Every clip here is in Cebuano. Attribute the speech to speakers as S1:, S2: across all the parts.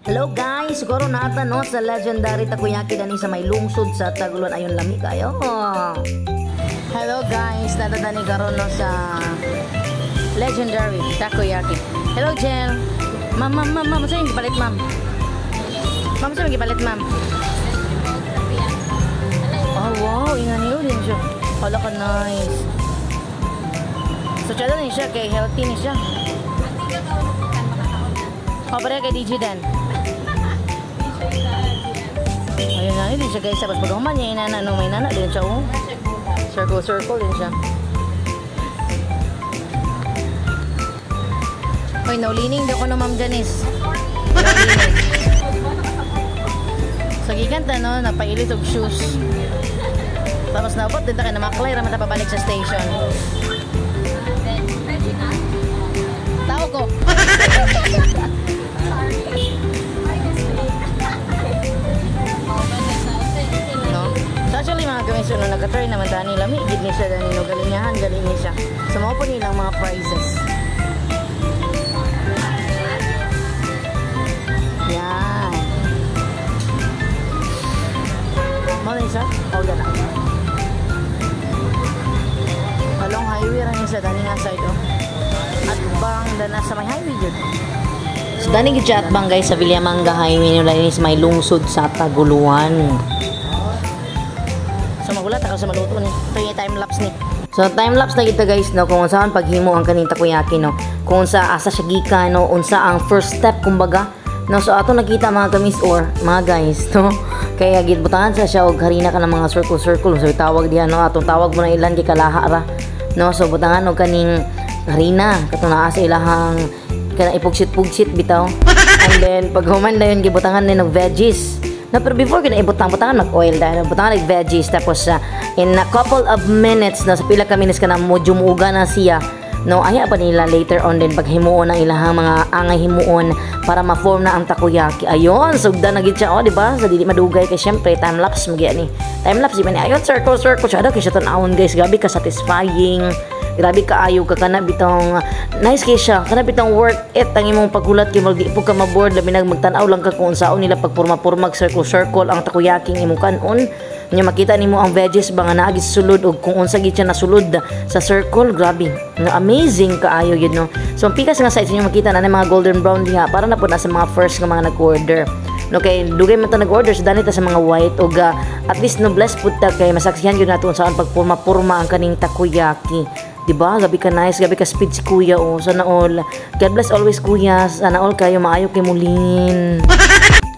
S1: Hello guys, siguro nata no sa Legendary Takoyaki dani sa may lungsod sa Taguluan. Ayon, lami kayo. Hello guys, nata dani karon no sa Legendary Takoyaki. Hello Jel. Ma'am, ma'am, ma'am, ma'am, saan yung gipalit, ma'am? Ma'am, saan yung gipalit, ma'am? Oh wow, ingan niyo din siya. Hala ka nice. So tsada ni siya kay healthy ni siya. Oh, pareha kay DJ Dan. Ayun na, hindi siya, guys. Tapos pag human niya, inana, no, may nana din siya, oh. Circle, circle din siya. Hoy, naulining daw ko no, Ma'am Janice. Naulining. So, giganta, no, napailit og shoes. Tapos naabot din ta kay namaklay ra man ta pabalik sa station. Tao ko. No? So actually mga kamiso, no, nagka-try naman tani, lami gid ni siya dani, no, galinyahan galing ni siya. So mao po nilang mga prices. Yan. Mao ni siya? O gana. Along highway ra ni siya dani nga side oh. At bang dana sa may highway jud. So dani gid siya atbang guys sa Villamanga Highway no, dani sa may lungsod sa Taguluan. So magulat ako sa maluto ni. Ito yung time lapse ni. So time lapse na kita guys no, kung saan paghimo ang kaning takoyaki no. Kung sa asa siya gikan no, unsa ang first step kumbaga. No, so ato nakita mga kamis or mga guys no. Kaya gitbutangan sa siya og harina ka ng mga circle circle, so tawag diha no, atong tawag mo na ilan kay kalaha ra. No, so butangan og kaning harina katong naa sa ilahang kana ipugsit-pugsit bitaw. And then pag human na yun, gibutangan ni og veggies. No, pero before kina ibutang butangan mag oil dahil butangan og veggies, tapos in a couple of minutes na sa pila ka minutes kana mo jumuga na siya. No, aya pa nila later on din paghimuon ang ilahang mga angay himuon para ma-form na ang takoyaki. Ayon, sugdan na gid siya, oh, di ba? Sa dili madugay kay syempre time lapse magyani ni. Time lapse di ba ni? Ayon, circle circle siya daw kay siya tan-awon guys, grabe ka satisfying. Grabe ka ayo ka kana bitong nice kay siya. Kana bitong worth it ang imong paghulat kay mag di po ka maboard, labi nag magtan-aw lang ka kung unsaon nila pagpurma-purmag circle circle ang takoyaki imong kanon. Nya makita nimo ang veggies ba nga naa gid sa sulod og kung unsa gid siya nasulod sa circle, grabe. No, amazing kaayo yun no. So ang pikas nga size inyo makita na mga golden brown diha para na pud na sa mga first nga mga nag-order. No, kay dugay man ta nag-order so dani ta sa mga white og at least no bless pud ta kay masaksihan gyud nato unsaon pagpurma-purma ang kaning takoyaki. Diba? Gabi ka nice, gabi ka speed si kuya oh. Sana all. God bless always kuya. Sana all kayo maayo kay mulin.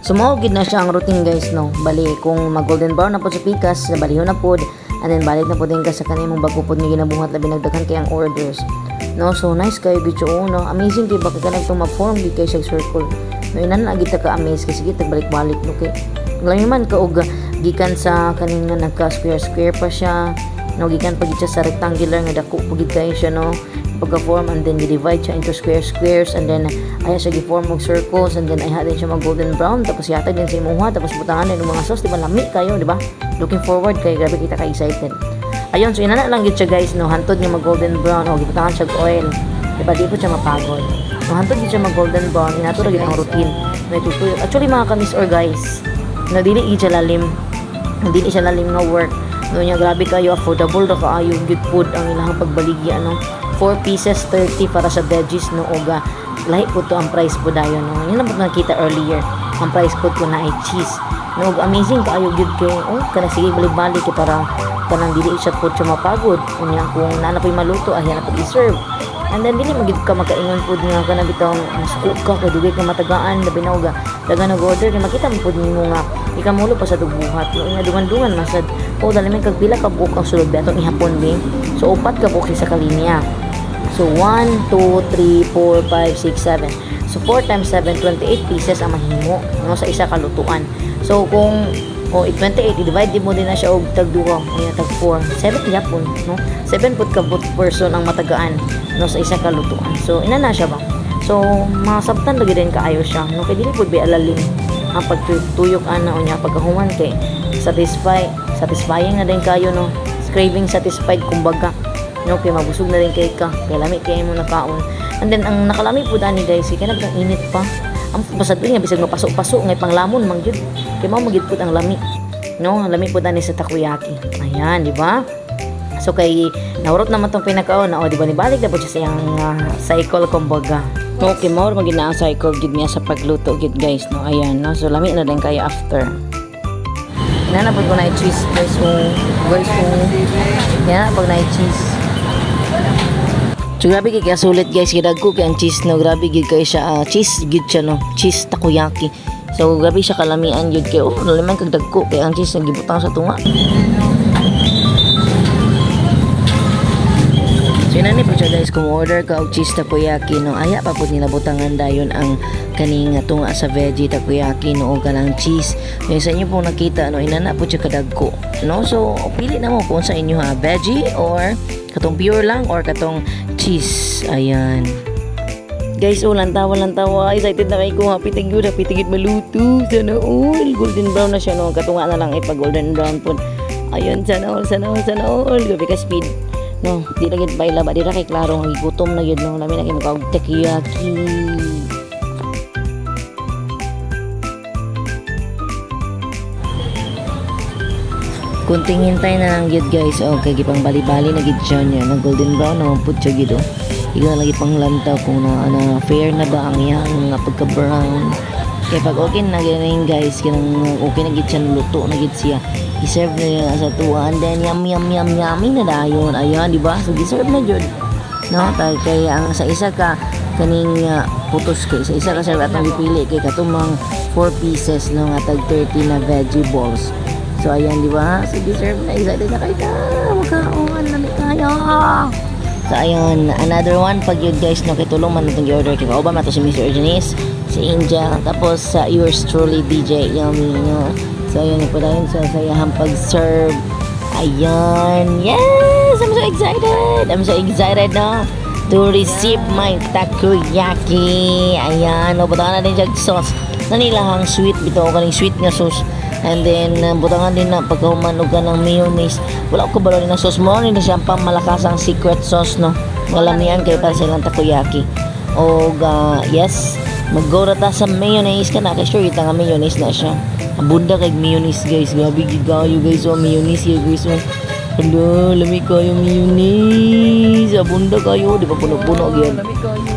S1: So mao gid na siya ang routine guys no. Bali kung mag golden brown na pod sa pikas, balihon na pod, and then balik na pod din ka sa kanimong bago pod nga ginabuhat, labi nagdaghan kay ang orders. No, so nice kayo gid siya, oh, no. Amazing kay baka kanang itong ma-form gid kay siya circle. No, inan na gid ta ka amaze kay sige tag balik-balik no kay lahi man ka og gikan sa kaning nga nagka square square pa siya. No, gikan pa gid siya sa rectangular nga dako pa gid kayo siya no. Pagka-form and then gi-divide siya into square squares and then aya siya gi-form og circles and then ay din siya mag golden brown, tapos yatag din sa imuha, tapos butangan din og mga sauce, di ba lami kayo, di ba? Looking forward kay grabe kita ka excited. Ayun, so inana lang gid siya guys no, hantod nga mag golden brown o gibutangan siya og oil. Di ba di po siya mapagod. No, hantod gid siya mag golden brown, inato ra gid ang routine. No, itutuyo. Actually mga kamis or guys, no dili gid siya lalim. No, dili siya lalim nga work. No nya grabe kayo affordable ra kaayo gid food ang ilahang pagbaligya no. 4 pieces 30 para sa veggies no oga lahi po to ang price po dayon no. Yun lang po nakita earlier. Ang price po ko na ay cheese. No, amazing kaayo gyud kay oh kana sige balik-balik kay para kanang dili siya po siya mapagod. Unya kung naa na po'y maluto ay na po i-serve. And then dili magid ka makaingon pud nga kana bitong musuko ka kay dugay ka matagaan, labi na og dagan og order kay makita mo pud nimo nga ikamulo pa sa dubuhat no, nga dungan-dungan masad o dali man kag pila ka buok ang sulod ba atong ihapon bi. So upat ka buok sa kalinya. So 1 2 3 4 5 6 7. So 4 times 7, 28 pieces ang mahimo no sa isa ka lutuan. So kung o 28 i-divide mo din na siya og tag duha, unya tag 4, 7 gyapon no. 7 pud ka but person ang matagaan no sa isa ka lutuan. So ina na siya ba. So masabtan lagi din kaayo siya no kay dili pud bi alalim ang pagtuyok ana unya pagkahuman kay satisfying na din kayo no. Craving satisfied kumbaga no kay mabusog na din kay ka kay lami kay imo nakaon. And then ang nakalami pud ani guys kay kanang init pa. Ang Ang basta nga bisag mapaso-paso ngay panglamon man gyud. Kay mao magyud pud ang lami. No, lami pud ani sa takoyaki. Ayan, di ba? So kay naurot naman tong pinakauna, oh, di ba, nibalik na po siya sa iyang cycle kumbaga. Okay, mao ra na ang cycle gid niya sa pagluto gid, guys, no. Ayan, no. So lami na din kayo after. Inana pud ko na cheese, guys, oh. Guys, oh. Yan pag na cheese. So grabe kay sulit, guys, kay dagko kay ang cheese, no. Grabe gid kay siya, cheese gid siya, no. Cheese takoyaki. So grabe siya kalamian gid kay, oh, liman kag dagko kay ang cheese nga gibutang sa tunga. So inani po siya, guys, kung order ka og cheese takoyaki, no, aya pa pud nila butangan dayon ang kaning tunga sa veggie takoyaki, no, og kanang cheese. Yung sa inyo pong nakita, no, inana po siya kadagko, no. So pili na mo kung sa inyo ha, veggie or katong pure lang or katong cheese. Ayan. Guys, oh, lantawa, lantawa. Excited na kayo ko. Happy thank you. Happy thank you maluto. Sana all. Golden brown na siya, no. Katunga na lang ipag golden brown po. Ayun, sana all, sana all, sana all. Grabe ka speed. No, di na gid baila ba? Di ra kay klaro nga gigutom na gid, no. Lami na kay makaog takoyaki. Kunting hintay na lang gid, guys. Okay, gipang bali-bali na gid siya niya. Na golden brown na pud siya gid, oh. Ikaw lagi pang lantaw kung na fair na ba ang iyang nga pagka-brown. Kaya pag okay na gid, guys, kanang okay na gid siya, luto na gid siya. I-serve na niya sa tuwa and then yum yum yum yummy na dayon. Ayan, di ba? So gi-serve na jud. No, kay ang sa isa ka kaning putos kay sa isa ka serve atong gipili kay katumang 4 pieces, no, nga tag 30 na veggie balls. So ayan, di ba? So gi-serve na, excited na kay ka. Makaon lami kayo. So ayun, another one pag yun, guys, no, kay tulong man itong order kay kauban man to si Mr. Janice, si Angel, tapos sa yours truly DJ Yummy, no. So ayun po dahil sa sayahang pag-serve. Ayan, yes, I'm so excited. I'm so excited, no, to receive my takoyaki. Ayan, no, butangan na din siya sauce. Nanilahang sweet bitaw kaning sweet nga sauce. And then butangan din na pagkahuman og kanang mayonnaise. Wala ko kabalo din ang sauce mo ni na siya pamalakasang secret sauce, no. Walamian kay para sa ilang takoyaki. Og yes, mag-go ra ta sa mayonnaise kana kay sure kita nga mayonnaise na siya. Abunda kay mayonnaise, guys. Grabe gid kayo, guys, oh, mayonnaise here, guys, oh. Hala, lami kayo mayonnaise. Abunda kayo, di ba puno-puno gyud. Lami kayo.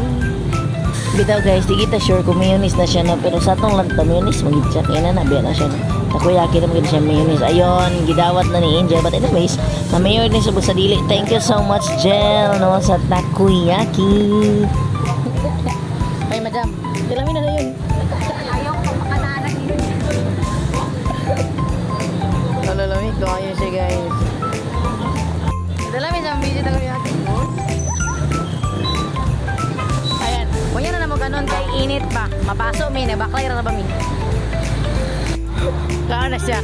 S1: Bitaw, guys, di kita sure kung mayonnaise na siya, no, pero sa atong lang ta mayonnaise magid siya kay na biya na siya, no. Takoyaki na magid siya mayonnaise. Ayon, gidawat na ni Angel. But anyways, ma mayonnaise sa dili. Thank you so much, Jel, no, sa takoyaki. Ay, madam, kilami na yun.
S2: Ayaw ko makananak yun.
S1: Ano, lami kayo siya, guys. Dalami sa busy takoyaki. Ayan, kunya na mo ganon kay init pa. Mapaso mi, nabaklay ra na ba mi? Kaon na siya.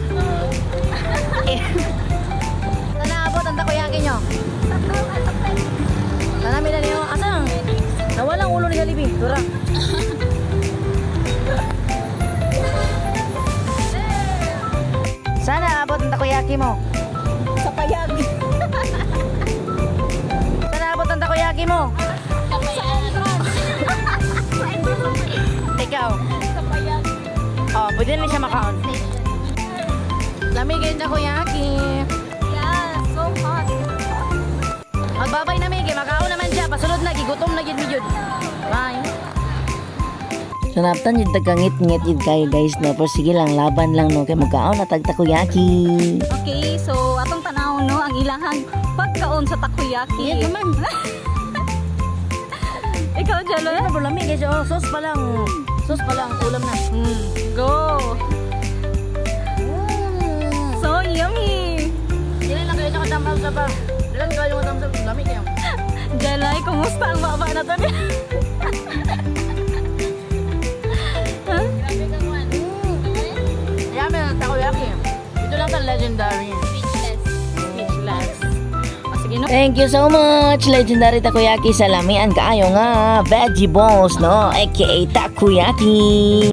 S1: Sana abot ang takoyaki nyo. Sana mi na niyo. Asa? Nawalang ulo ni Jollibee. Dura. Sana abot ang takoyaki mo.
S2: Sa payag.
S1: Sana abot ang takoyaki mo.
S2: Sa entrance. Sa entrance.
S1: Ikaw.
S2: Sa payag.
S1: Oh, pwede na siya makaon. Lami kayo takoyaki.
S2: Yeah, so hot.
S1: Magbabay na mi, kay makaon naman siya. Pasunod na, gigutom na gid mi jud. Bye. So naptan jud tagkangit-ngit jud kayo, guys, no. Pero sige lang, laban lang, no, kay magkaon na tag takoyaki.
S2: Okay, so atong tanaw, no, ang ilahang pagkaon sa takoyaki.
S1: Init naman.
S2: Ikaw, Jello?
S1: Ano ba lami guys? Oh, sauce pa lang. Sauce pa lang, ulam na.
S2: Go. So yummy.
S1: Dili lang kayo sa thumbs up ba? Dili lang kayo thumbs up, lami kayo.
S2: Jelay, kumusta ang baba na to niya?
S1: Grabe ka, Juan. Yummy ang takoyaki. Ito lang sa legendary.
S2: Speechless. Speechless. O, sige, no?
S1: Thank you so much, Legendary Takoyaki, sa lamian kaayo nga veggie balls, no? AKA takoyaki.